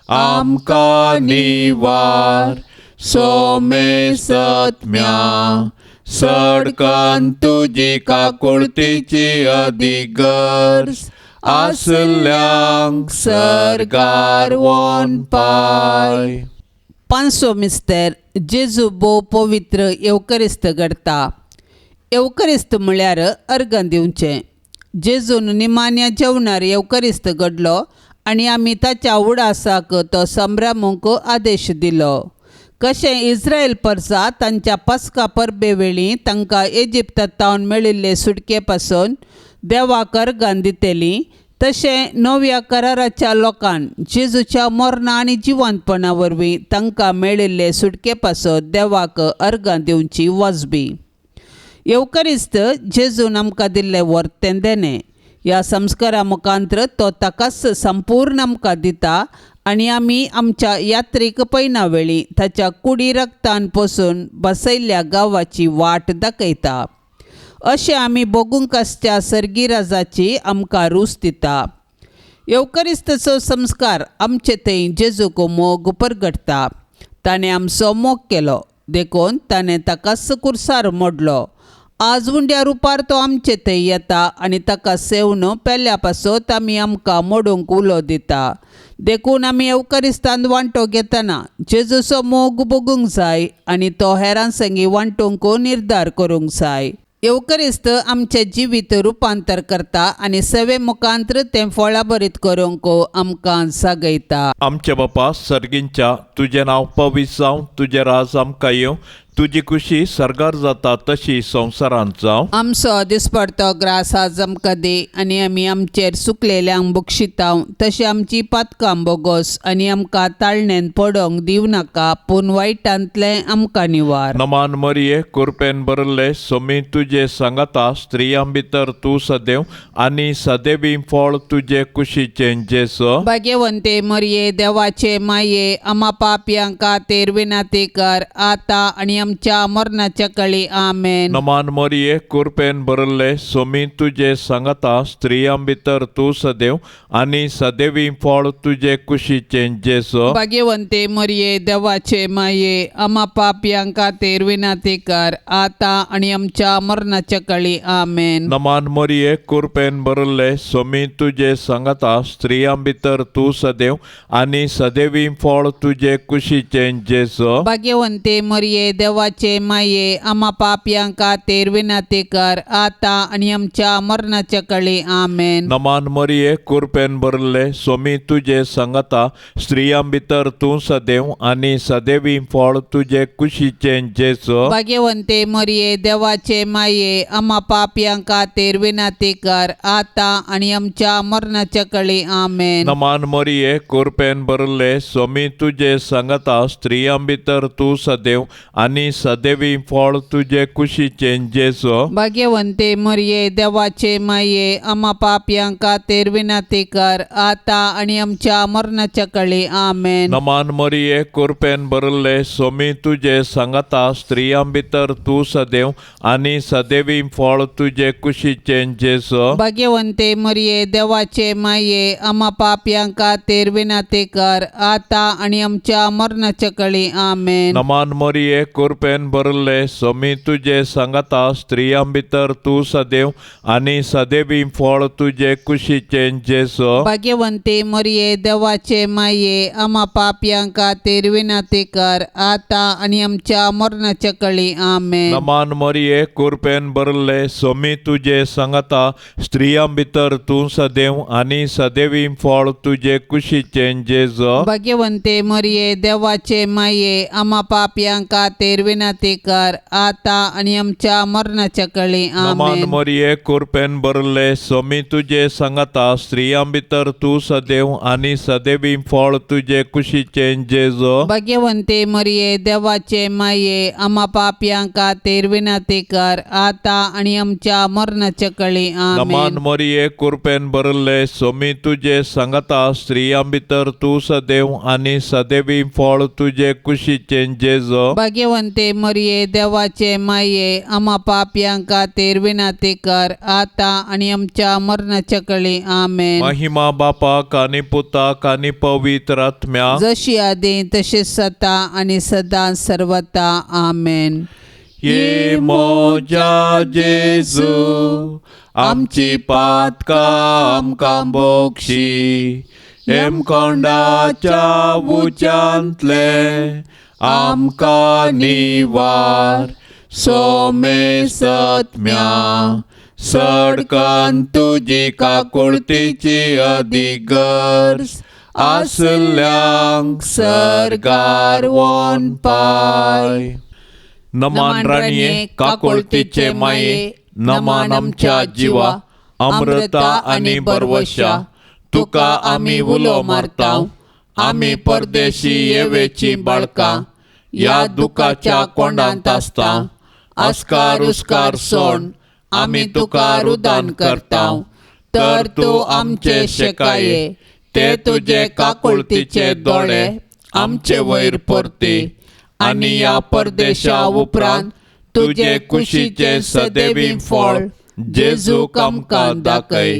आमकां निवार, सोमे सत्म्या सडकन तुजी काकुळतीची अधिगर्ज आसल्यांक सरगार वोन पाय. पांचवो मिस्तर, जेजू भोव पवित्र येवकरिस्त घडता. येवकरिस्त म्हळ्यार अर्गां दिवचें. जेजून निमान्या जेवणार येवकरिस्त घडलो आनी आमी ताच्या उडासाक तो संभ्रमूंक आदेश दिलो. कशें इस्रायल परसा तांच्या पस्का परबे वेळी तांकां इजिप्तांत तावन मेळिल्ले सुटके पासून देवाक अर्गां दितली, तशें नव्या कराराच्या लोकान जेजूच्या मरणा आनी जिवंतपणा वरवीं तांकां मेळिल्ले सुटके पासत देवाक अर्गां दिवची वाजबी. येवकरिस्त जेजून आमकां दिल्लें वर्तें देणें. ह्या संस्कारा मुखांत्र तो ताकाच संपूर्ण आमकां दिता आनी आमी आमच्या यात्रेक पयना वेळी ताच्या कुडी रक्तान पसून बसयल्ल्या गांवाची वाट दाखयता. अशें आमी भोगूंक आसच्या सर्गी राजाची आमकां रूच दिता. येवकरिस्ताचो संस्कार आमचे थंय जेजूक मोग परगटता. ताणें आमचो मोग केलो देखून ताणें ताकाच कुर्सार मोडलो. आज उंड्या रुपार तो आमचे थंय येता आनी ताका सेवन पेल्या पासत आमी आमकां मोडूंक उलो दिता. देखून आमी येवकरिस्तांत वांटो घेतना जेजूचो मोग भोगूंक जाय आनी तो हेरां संगी वांटूंक निर्धार करूंक जाय. येवकरिस्त आमचें जिवीत रुपांतर करता आनी सवे मुखांत्र तें फळाभरीत करूंक आमकां जागयता. आमच्या बापा सर्गींच्या, तुजें नांव पवित्र जावं, तुजें राज आमकां येवं, तुजी खुशी सर्गार जाता तशी संवसारांत जावं. आमचो दिसपडतो ग्रास आज आमकां दी आनी आमी आमचेर सुकलेल्यांक बक्षितांव तशें आमची पातकां बोगोस आनी आमकां ताळणेन पडोंक दिवं नाका पूण वायटांतलें आमकां निवार. नमान मरिये, कुरपेन भरले, सोमी तुजे सांगाता, स्त्रियां भितर तूं सदैव आनी सदैवी फळ तुजे कुशीचें जेजू. भाग्यवंते मरिये, देवाचे माये, आमा पापयांक खातीर विनंती कर, आतां आनी आमच्या मरणाच्या कळी. आमेन. नमान मोरये, कुरपेन भरले, सोमी तुजे सांगाता, स्त्रियां भितर तूं सदैव आनी सदैवी फळ तुजे कुशीचें जेजो. भाग्यवंते मरिये, देवाचे माये, आमा पापयां खातीर विनंती कर, आता आनी आमच्या मरणाच्या कळी. आमेन. नमान मोरये, कुरपेन भरले, सोमी तुजे सांगाता, स्त्रियां भितर तूं सदैव आनी सदैवी फळ तुजे कुशीचें जेजो. भाग्यवंते मरिये, देवाचे माये, आमा पापयां खातीर विनंती कर, आता आनी आमच्या मरणाच्या कळी. आमेन. नमान मरिये, कुरपेन भरले, सोमी तुजे सांगाता, स्त्रियां भितर तूं सदैव आनी सदैवी फळ तुजे कुशीचें जेजो. भाग्यवंते मरिये, देवाचे माये, आमा पापयां खातीर विनंती कर, आता आनी आमच्या मरणाच्या कळी. आमेन. नमान मरिये, कुरपेन भरले, सोमी तुजे सांगाता, स्त्रियां भितर तूं सदैव आनी सदैवी फळ तुजे कुशीचें जेजो. भाग्यवंते मरिये, देवाचे माये, आमा पापयां खातीर विनंती कर, आता आनी आमच्या मरणाच्या कळी. आमेन. नमान मरिये, कुरपेन भरले, सोमी तुजे सांगाता, स्त्रियां भितर तूं सदैव आनी सदैवी फळ तुजे कुशीचें जेजो. भाग्यवंते मरिये, देवाचे माये, आमा पापयां खातीर विनंती कर, आता आनी आमच्या मरणाच्या कळी. आमेन. नमान मरिये, कुरपेन भरले, सोमी तुजे सांगाता, स्त्रियां भितर तूं सदैव आनी सदैवी फळ तुजे कुशीचें जेजो. भाग्यवंते मरिये, देवाचे माये, आमा पापयां खातीर विनंती कर, आता आनी आमच्या मरणाच्या कळी. आमेन. नमान मरिये, कुरपेन भरले, सोमी तुजे सांगाता, स्त्रियां भितर तूं सदैव आनी सदैवी फळ तुजे कुशीचें जेजो. भाग्यवंते मरिये, देवाचे माये, आमा पापयां खातीर विनंती कर, आता आनी आमच्या मरणाच्या कळी. नमान आमेन. मरिये, कुरपेन भरले, सोमी तुजे सांगाता, स्त्रियां भितर तूं सदैव आनी सदैवी फळ तुजे कुशीचें जेजो. भाग्यवंते मरिये, देवाचे माये, आमा पापयां खातीर विनंती कर, आता आनी आमच्या मरणाच्या कळी. नमान आमेन. मरिये, कुरपेन भरले, सोमी तुजे सांगाता, स्त्रियां भितर तूं सदैव आनी सदैवी फळ तुजे कुशीचें जेजो. भाग्यवंते मरिये, देवाचे माये, आमा पापयां खातीर विनंती कर, आता आनी आमच्या मरणाच्या कळी. आमेन. महिमा बापाक आनी पुताक आनी पवित्र आत्म्या. जशी आदी तशी सता आणि सदा सर्वता. आमेन. ये मोजा जेजू, आमची पातकां आमकां बोक्षी, हेमकोंडाच्या उच्यांतले आमकां निवार, सोमे सत्म्या सडकन तुजी काकुळतीची अधिगर्ज आसल्यांक सरगार वोन पाय. नमान राणये, काकुळतीचे माये, नमान आमच्या जिवा, अमृता आनी बरवशा, तुका आमी उलो मारता, आमी परदेशी येवेची बाळकां, ह्या दुखाच्या कोंडांत आसता, आस्कार उस्कार सोड आमी तुका रुदान करता, तर तूं आमचे शेकाये, ते तुजे काकुळतीचे दोळे आमचे वयर परती, आनी ह्या परदेशा उपरांत तुजे कुशीचें सदैवी फळ जेजूक आमकां दाखय.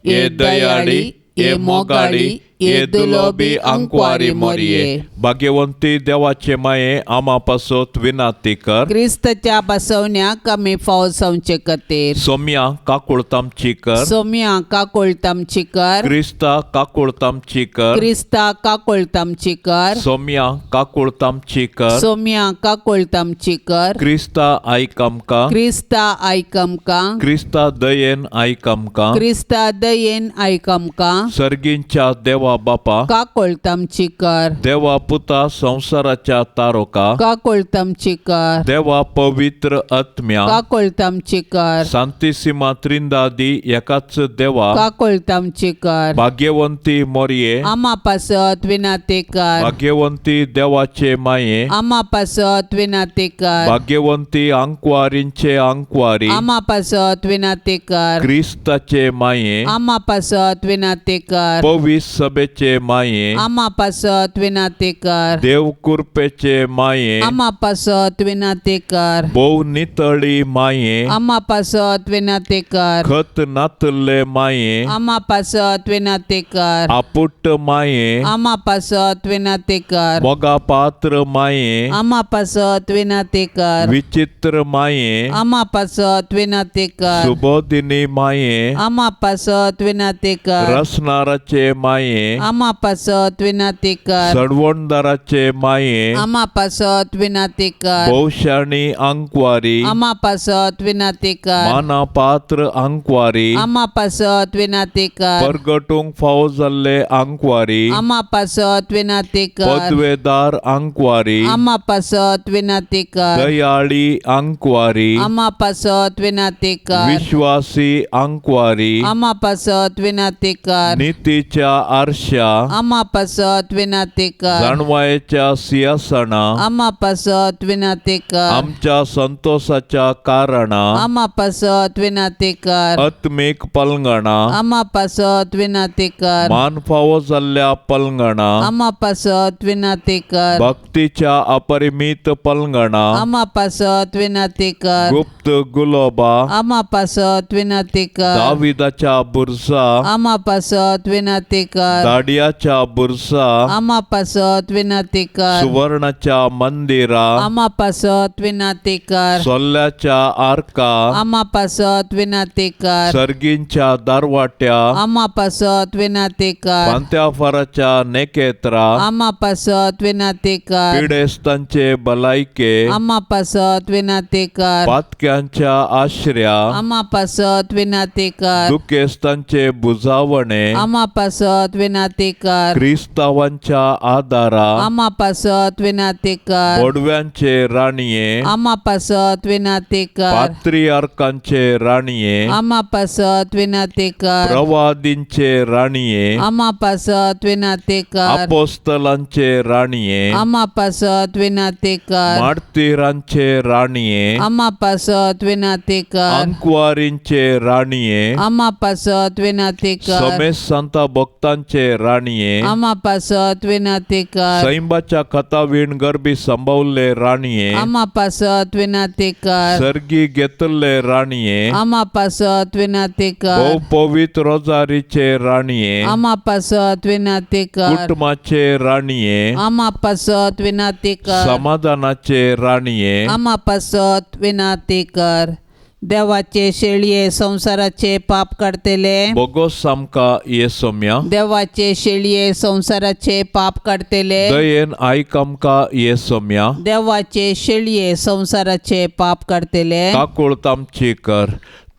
हे दयाळी, हे मोगाळी, हे दुलोबी आंकवारी मोरये, भाग्यवंती देवाचे माये, आमा पासत विनाती कर. क्रिस्तच्या बसवण्याक आमी फाव जावचे खातीर. सोम्या काकुळतामची कर. सोम्या काकुळतामची कर. क्रिस्ता काकुळतामची कर. क्रिस्ता काकुळतामची कर. सोम्या काकुळतामची कर. सोम्या काकुळतामची कर. क्रिस्ता आयक आमकां. क्रिस्ता आयक आमकां. क्रिस्ता दयेन आयक आमकां. क्रिस्ता दयेन आयक आमकां. सर्गींच्या देवा बापा, काकुळतामची कर. देवा पुता संवसाराच्या तारोका, काकुळतामची कर. देवा पवित्र आत्म्या, काकुळतामची कर. सांतिसिमा त्रिंदादी एकाच देवा, काकुळतामची कर. भाग्यवंती मोरये, आमा पासत विनाती कर. भाग्यवंती देवाचे माये, आमा पासत विनाती कर. भाग्यवंती आंकवारींचे आंकवारी, आमा पासत विनाती कर. क्रिस्ताचे माये, आमा पासत विनाती कर. पवीस सभे वल्लभेचे माये, आमा पासत विनाती कर। देव कुरपेचे माये, आमा पासत विनाती कर। भोव नितळी माये, आमा पासत विनाती कर। खत नातल्ले माये, आमा पासत विनाती कर। आपुट्ट माये, आमा पासत विनाती कर। मोगा पात्र माये, आमा पासत विनाती कर। विचित्र माये, आमा पासत विनाती कर। सुबोधिनी माये, आमा पासत विनाती कर। रसनाराचे माये, आमा पासत विनाती कर। सडवणदाराचे माये, आमा पासत विनाती कर। भोवशाणी आंकवारी, आमा पासत विनाती कर। माना पात्र आंकवारी, आमा पासत विनाती कर। परगटूंक फावो जाल्ले आंकवारी, आमा पासत विनाती कर। पदवेदार आंकवारी, आमा पासत विनाती कर। दयाळी आंकवारी, आमा पासत विनाती कर। विश्वासी आंकवारी, आमा पासत विनाती कर। नितीच्या आरशा, आमा पासत विनाती कर। जाणवायेच्या सिंहासना, आमा पासत विनाती कर। आमच्या संतोषाच्या कारणा, आमा पासत विनाती कर। आत्मीक पलंगणा, आमा पासत विनाती कर। मान फावो जाल्ल्या पलंगणा, आमा पासत विनाती कर। भक्तीच्या अपरिमीत पलंगणा, आमा पासत विनाती कर। गुप्त गुलोबा, आमा पासत विनाती कर। दाविदाच्या बुरसा, आमा पासत विनाती कर। दाडियाच्या बुरसा, आमा पासत विनाती कर। सुवर्णाच्या मंदिरा, आमा पासत विनाती कर। सोल्ल्याच्या आरका, आमा पासत विनाती कर। सर्गींच्या दारवाट्या, आमा पासत विनाती कर। पांत्याफाराच्या नेकेत्रा, आमा पासत विनाती कर। पिडेस्तांचे भलायके, आमा पासत विनाती कर। पातक्यांच्या आश्र्या, आमा पासत विनाती कर। दुखेस्तांचे बुजावणे, आमा पासत विनाती कर। क्रिस्तावांच्या आदारा, आमा पासत विनाती कर। बोडव्यांचे राणये, आमा पासत विनाती कर। पात्रियार्कांचे राणये, आमा पासत विनाती कर। प्रवादींचे राणये, आमा पासत विनाती कर। अपोस्तलांचे राणये, आमा पासत विनाती कर। मार्तीरांचे राणये, आमा पासत विनाती कर। अंकवारींचे राणये, आमा पासत विनाती कर। समेस्त संता भक्तांचे राणये, आमा पासत विनाती कर। सैंबाच्या कथावीण गर्भी संभवल्ले राणये, आमा पासत विनाती कर। सर्गी घेतल्ले राणये, आमा पासत विनाती कर। भोव पवित्र रोजारीचे राणये, आमा पासत विनाती कर। कुटुंबाचे राणये, आमा पासत विनाती कर। समाधानाचे राणये, आमा पासत विनाती कर। देवाचे शेळये संसाराचे पाप काडतले, बोगोस आमकां ये सोम्या, देवाचे शेळये संसाराचे पाप काडतले, दयेन आयक आमकां ये सोम्या, देवाचे शेळये संसाराचे पाप काडतले, काकूळत आमची कर।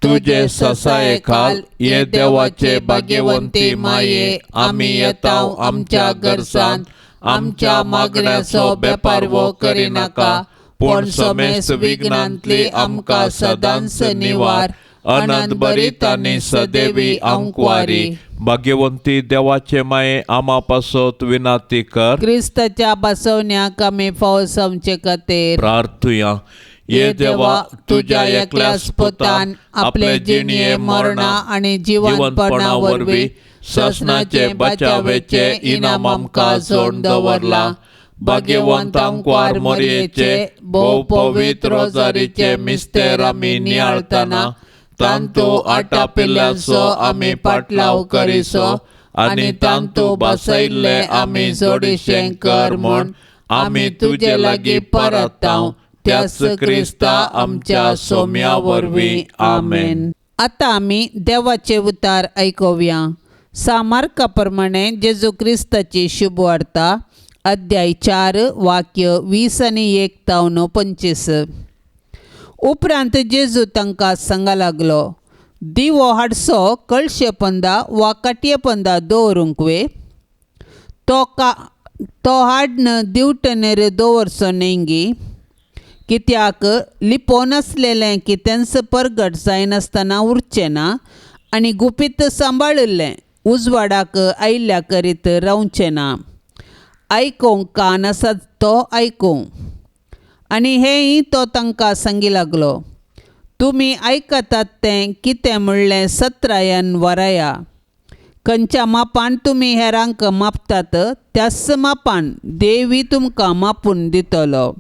तुजे ससाये खाल ये देवाचे भाग्यवंती माये, आमी येताव आमच्या गरसान, आमच्या मागण्याचो बेपारवो करिनाका, पूण समेस्त विघ्नांतली आमकां सदांच निवार। अनंत बरीत आनी सदैवी आंकवारी, भाग्यवंती देवाचे माये, आमा पासत विनाती कर। क्रिस्ताच्या बसवण्याक आमी फावो जावचे खातीर प्रार्थुया। ये देवा, तुज्या एकल्याच पुतान आपले जिणये मरणा आनी जिवनपणा वरवीं ससनाचे बचावेचे इनाम आमकां जोडून दवरला। भाग्यवंत आंकवार मरयेचे भोव पवित्र रोजारीचे मिस्तेर आमी नियाळतना तांतू आटापिल्ल्याचो आमी पाटलाव करिसो आनी तांतू बसयल्ले आमी जोडीशें कर म्हूण आमी तुजे लागीं परताव, त्याच क्रिस्ता आमच्या सोम्या वरवीं। आमेन। आतां आमी देवाचे उतार आयकुया। सामार्का प्रमाणे जेजू क्रिस्ताची शुभ वार्ता, अध्याय 4 वाक्य 20 आनी 1 तावन 25। उपरांत जेजू तांकां सांगा लागलो, दिवो हाडसो कळशे पंदा वा काटये पंदा दवरूंक वे? तो हाडन दिवटनेर दवरचो न्हय? कित्याक लिपोवन आसलेलें कितेंच परगट जायनासतना उरचें ना आनी गुपीत सांबाळिल्लें उजवाडाक आयिल्ल्या करीत रावचें ना। आयकूंक कान आसा तो आयकूं। आनी हेंय तो तांकां सांगी लागलो, तुमी आयकतात तें कितें म्हणलें सत्रायान वराया। खंयच्या मापान तुमी हेरांक मापतात त्याच मापान देवी तुमकां मापून दितलो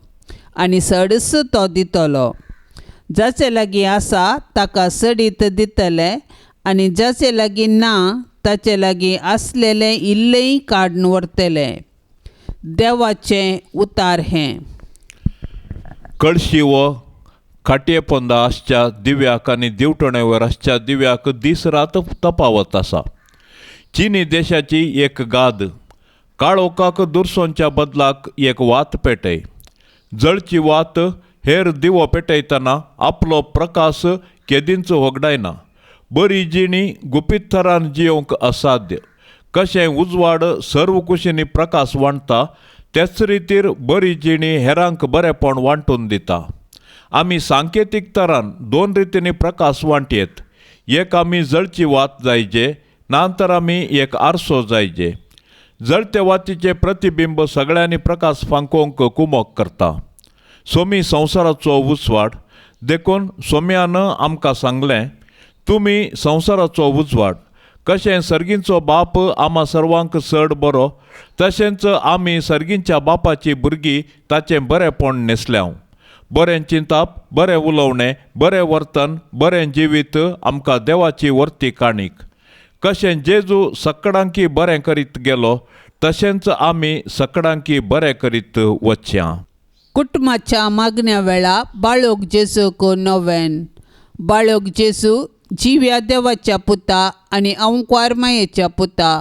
आनी सडस तो दितलो. जाचे लागीं आसा ताका सडीत दितले आनी जाचे लागीं ना ताचे लागीं आसलेलें इल्लेंय काडून व्हरतले. देवाचें उतार हें. कळशी वो खाटये पोंदा आसच्या दिव्याक आनी दिवटणेवर आसच्या दिव्याक दीस रात तपावत आसा. चिनी देशाची एक गाद, काळोखाक दुरसोंच्या बदलाक एक वात पेटय. जळची वात हेर दिवो पेटयतना आपलो प्रकाश केदींच होगडायना. बरी जिणी गुपीत थरान जियोवंक असाध्य. कशें उजवाड सर्व कुशींनी प्रकाश वांटता तेच रितीर बरी जिणी हेरांक बरेपण वांटून दिता. आमी सांकेतीक तरान दोन रितींनी प्रकाश वांटयेत. एक आमी जळची वात जायजे, ना तर आमी एक आरसो जायजे. जळते वातीचें प्रतिबिंब सगळ्यांनी प्रकाश फांकोवंक कुमोक करता. सोमी संवसाराचो उजवाड, देखून सोम्यान आमकां सांगलें, तुमी संवसाराचो उजवाड. कशें सर्गींचो बाप आमा सर्वांक चड बरो, तशेंच आमी सर्गींच्या बापाची भुरगीं ताचें बरेंपण न्हेसल्याव. बरें चिंताप, बरें उलोवणें, बरें वर्तन, बरें जिवीत आमकां देवाची वर्ती काणीक. कशें जेजू सकडांकी बरें करीत गेलो तशेंच आमी सकडांकी बरें करीत वचया. कुटुंबाच्या मागण्या वेळा बाळोक जेजूक नोवेन. बाळोक जेजू जिव्या देवाच्या पुता आनी अंकुवार मायेच्या पुता,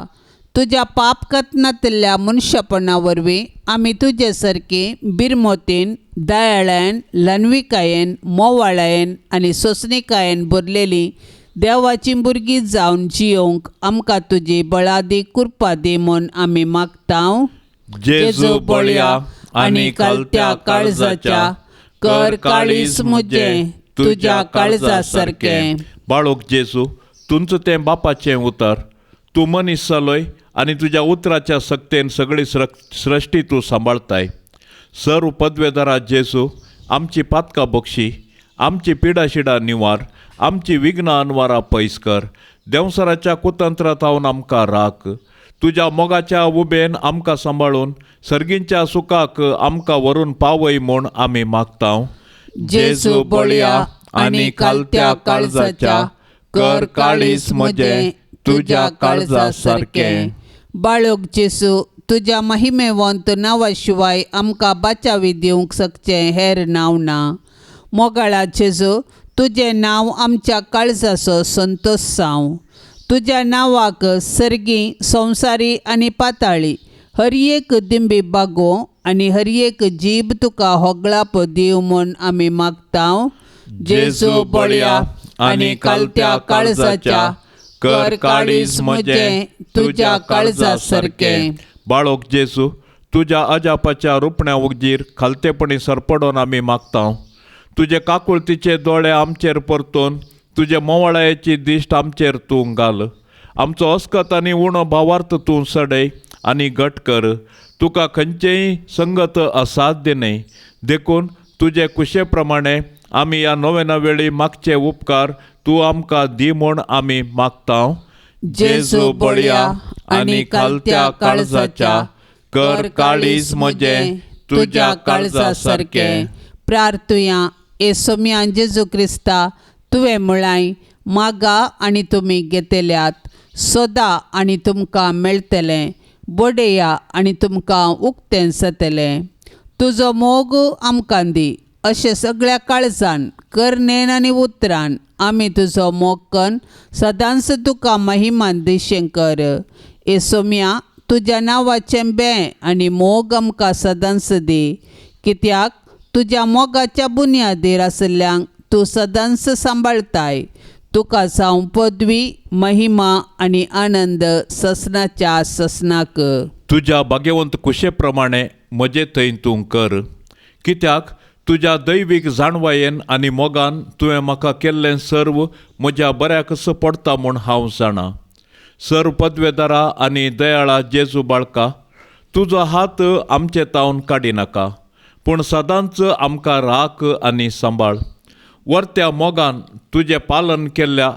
तुज्या पाप कथनांतल्या मनशापणा वरवीं आमी तुजे सारकी बिरमोतीन, दयाळायन, ल्हानविकायेन, मोवाळायेन आनी सोंसणिकायेन भरलेली देवाची भुरगीं जावन जियोवंक आमकां तुजी बळादी कृपा दी म्हूण आमी मागता. जेजू बळया आनी खालत्या काळजाच्या, कर काळीज म्हजें तुज्या काळजा सारकें. बाळोक जेजू, तुमचो तें बापाचें उतर, तूं मनीस जालोय आनी तुज्या उतराच्या सक्तेन सगळी सृश्टी तूं सांबाळताय. सर्व पदवेदारा जेजू, आमची पातकां बक्षी, आमची पिडाशिडा निवार, आमची विघ्नां अनवारां पयस कर. देंवसराच्या कुतंत्रांत आमकां राख. तुज्या मोगाच्या उबेन आमकां सांबाळून सर्गींच्या सुखाक आमकां व्हरून पावय म्हूण आमी मागता. जेजू बळया आनी खालत्या काळजाच्या, कर काळीज म्हजें तुज्या काळजा सारकें. बाळोक जेजू, तुज्या महिमेवंत नांवा शिवाय आमकां बाचावी दिवंक शकचें हेर नांव ना. मोगाळा जेजू, तुजें नांव आमच्या काळजाचो संतोश जावं. तुज्या नांवाक सर्गी, संवसारी आनी पाताळी हर एक दिंबी बागोवं आनी हर एक जीब तुका होगळाप दिवं म्हूण आमी मागता. जेजू बळया आनी खालत्या काळजाच्या, कर काळीज म्हजें तुज्या काळजा सारकें. बाळोक जेजू, तुज्या अजापाच्या रुपण्या उगजीर खालतेपणी सरपडोन आमी मागता. तुजे काकुळतीचे दोळे आमचेर परतून तुजे मोवाळायेची दिश्ट आमचेर तूं घाल. आमचो अस्कत आनी उणो भावार्थ तूं सडय आनी घट कर. तुका खंयचेय संगत असाध्य न्हय, देखून तुजे कुशे प्रमाणे आमी ह्या नोवेना वेळी मागचे उपकार तूं आमकां दी म्हूण आमी मागता. जेजू बळया आनी खालत्या काळजाच्या, कर काळीज म्हजें तुज्या काळजा सारकें. प्रार्थुया. ए सोम्या जेजू क्रिस्ता, तुवें म्हळाय, मागा आनी तुमी घेतल्यात, सोदा आनी तुमकां मेळटलें, बडया आनी तुमकां उक्तें जातलें. तुजो मोग आमकां दी अशें सगळ्या काळजान, करणेन आनी उतरान आमी तुजो मोग कन्न सदांच तुका महिमान दिशें कर. ए सोम्या, तुज्या नांवाचें बें आनी मोग आमकां सदांच दी, कित्याक तुज्या मोगाच्या बुन्यादीर आशिल्ल्यांक तूं सदांच सांबाळताय. तुका जावं पदवी, महिमा आनी आनंद ससनाच्या ससनाक. तुज्या भाग्यवंत कुशे प्रमाणे म्हजे थंय तूं कर, कित्याक तुज्या दैवीक जाणवायेन आनी मोगान तुवें म्हाका केल्लें सर्व म्हज्या बऱ्याकच पडटा म्हूण हांव जाणा. सर्व पदवेदारा आनी दयाळा जेजू बाळका, तुजो हात आमचे तावन काडिनाका, पूण सदांच आमकां राख आनी सांबाळ. वर्त्या मोगान तुजें पालन केल्ल्या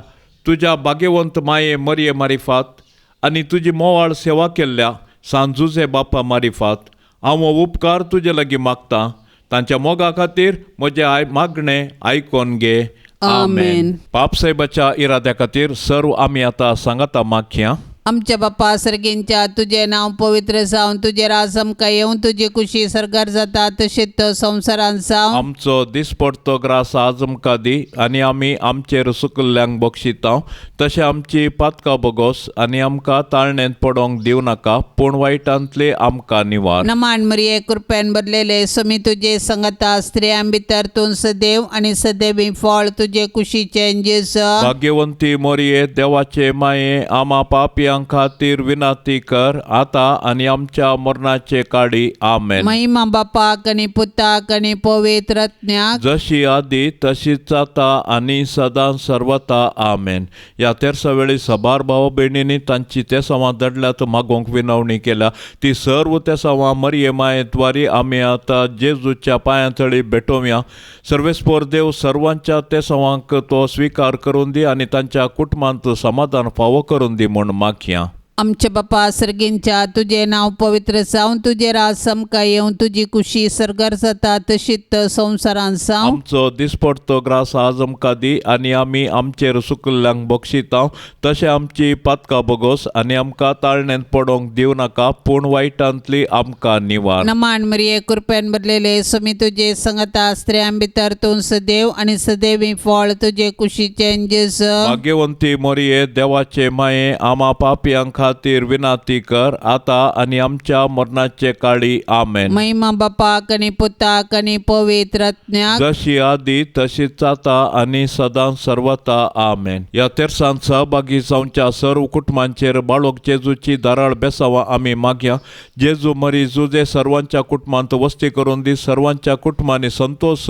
तुज्या भाग्यवंत माये मरये मारिफात आनी तुजी मोवाळ सेवा केल्ल्या सांजुजे बापा मारिफात हांव हो उपकार तुजे लागीं मागतां. तांच्या मोगा खातीर म्हजें मागणें आयकोन घे. आमेन. पापसाहेबाच्या इराद्या खातीर सर्व आमी आतां सांगाता मागया. आमच्या बापा सर्गींच्या तुजें नांव पवित्र जावन तुजें राज आमकां येवन तुजी कुशी सर्गार जाता तशीच संवसारांत जावं. आमचो दिसपडतो ग्रास आज आमकां दी आनी आमी आमचेर सुकल्ल्यांक बक्षिता तशें आमची पातकां बोगोस आनी आमकां ताळणेंत पडोंक दिवं नाका पूण वायटांतली आमकां निवार. नमान मरिये कृपेन भरलेले समी तुजे संगता स्त्रियां भितर तूं सदैव आनी सदैवी फळ तुजे कुशीचें जेजू. भाग्यवंती मोरये देवाचे माये आमा पापयां खातीर विनाती कर आतां आनी आमच्या मरणाचे काडी. आमेन. महिमा बापाक आनी पुताक आनी पवित्र आत्म्याक जशी आदी तशीच जाता आनी सदां सर्वता. आमेन. ह्या तेरसा वेळी सबार भाव भयणींनी तांची तेसांवां दडल्यात मागोवंक विनवणी केल्या ती सर्व तेसांवां मरये मायेद्वारी आमी आतां जेजूच्या पांयां तळी भेटोवया. सर्वेस्पोर देव सर्वांच्या तेसांवांक तो स्विकार करून दी आनी तांच्या कुटुंबांत समाधान फावो करून दी म्हूण मागया. आमच्या बापा सर्गींच्या तुजें नांव पवित्र जावन तुजें राज आमकां येवन तुजी कुशी सर्गार जाता तशीच संवसारांत जावं. आमचो दिसपडतो ग्रास आज आमकां दी आनी आमी आमचेर सुकल्ल्यांक बक्षिता तशें आमची पातकां बोगोस आनी आमकां ताळणेंत पडोंक दिवं नाका पूण वायटांतली आमकां निवार. नमान मरिये कृपेन भरलेले समी तुजे संगता स्त्रियां भितर तूं सदैव आनी सदैवी फळ तुजे कुशीचें जेजू. भाग्यवंती मोरये देवाचे माये आमा पापयां खातीर विनाती कर आतां आनी आमच्या मरणाचे काळी. आमेन. महिमा बापाक आनी पुताक आनी पवित्र आत्म्याक जशी आदी तशीच जाता आनी सदां सर्वता. आमेन. ह्या तेरसांत सहभागी जावच्या सर्व कुटुंबांचेर बाळोक जेजूची धाराळ बेसावां आमी मागया. जेजू मरी जुजे सर्वांच्या कुटुंबांत वस्ती करून दी सर्वांच्या कुटुंबांनी संतोष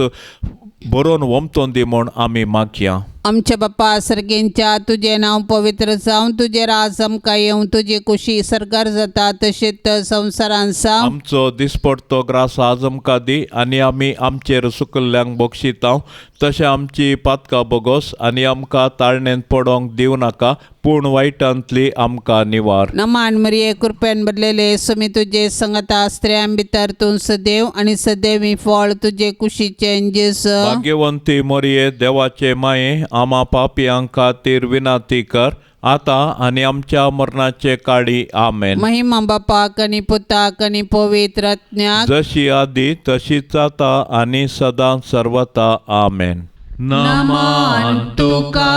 बरोवन वमतोन दी म्हूण आमी मागया. आमच्या बापा सर्गींच्या तुजें नांव पवित्र जावन तुजें राज आमकां येवन तुजी कुशी सर्गार जाता तशीच संवसारांत जावं. आमचो दिसपडतो ग्रास आज आमकां दी आनी आमी आमचेर सुकल्ल्यांक बक्षिता तशें आमची पातकां बोगोस आनी आमकां ताळणेंत पडोंक दिवं नाका पूण वायटांतली आमकां निवार. नमान मरिये कृपेन भरलेले समी तुजे संगता स्त्रियां भितर तूं सदैव आनी सदैवी फळ तुजे कुशीचें जेजू. भाग्यवंती मोरये देवाचे माये आमा पापयां खातीर विनाती कर आतां आनी आमच्या मरणाचे काळी. आमेन. महिमा बापाक आनी पुताक आनी पवित्र आत्म्याक जशी आदी तशीच जाता आनी सदां सर्वता. आमेन. नमन तुका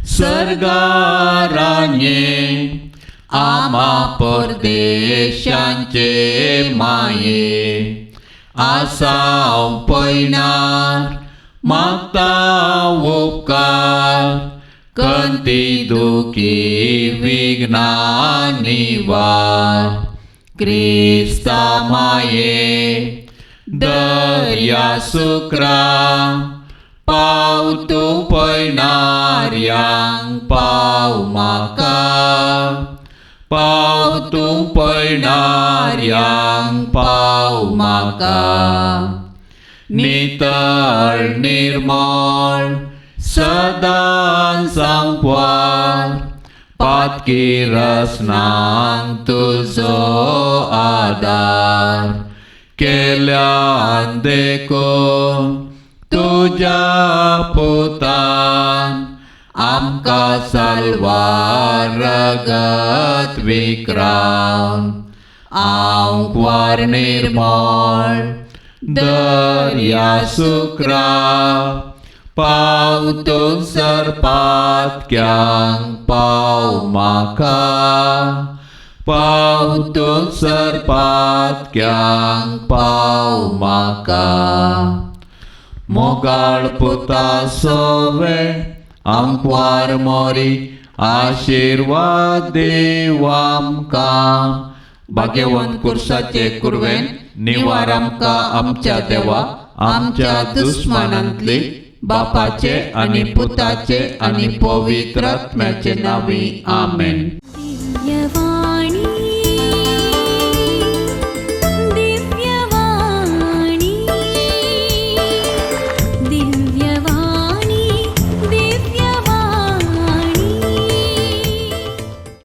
सर्गारान्ये आमा परदेशांचे माये आसाव पयणार मागता उपकार कंती दुखी विघ्ना निवार क्रिस्ता माये दर्या सुक्रा पाव तूं पयणार्यांक पाव म्हाका पाव तूं पयणार्यांक पाव म्हाका. नितळ निर्मळ सदां सांकवार पातकी रसनांक तुजो आदार केल्यान देखून तुज्या पुतान आमकां साल्वार रगत विक्रावन आंकवार निर्मळ दर्या सुक्रा पाव तूं सरपातक्यांक पाव म्हाका पाव तूं सरपातक्यांक पाव म्हाका. मोगाळ पुता सोवे आंकवार मोरी आशिर्वाद देव आमकां. भाग्यवंत कुर्साचे कुरवेन निवार आमकां आमच्या देवा आमच्या दुस्मानांतली बापाचे आनी पुताचे आनी पवित्र आत्म्याचे नांवी. आमेन. दिव्यवाणी.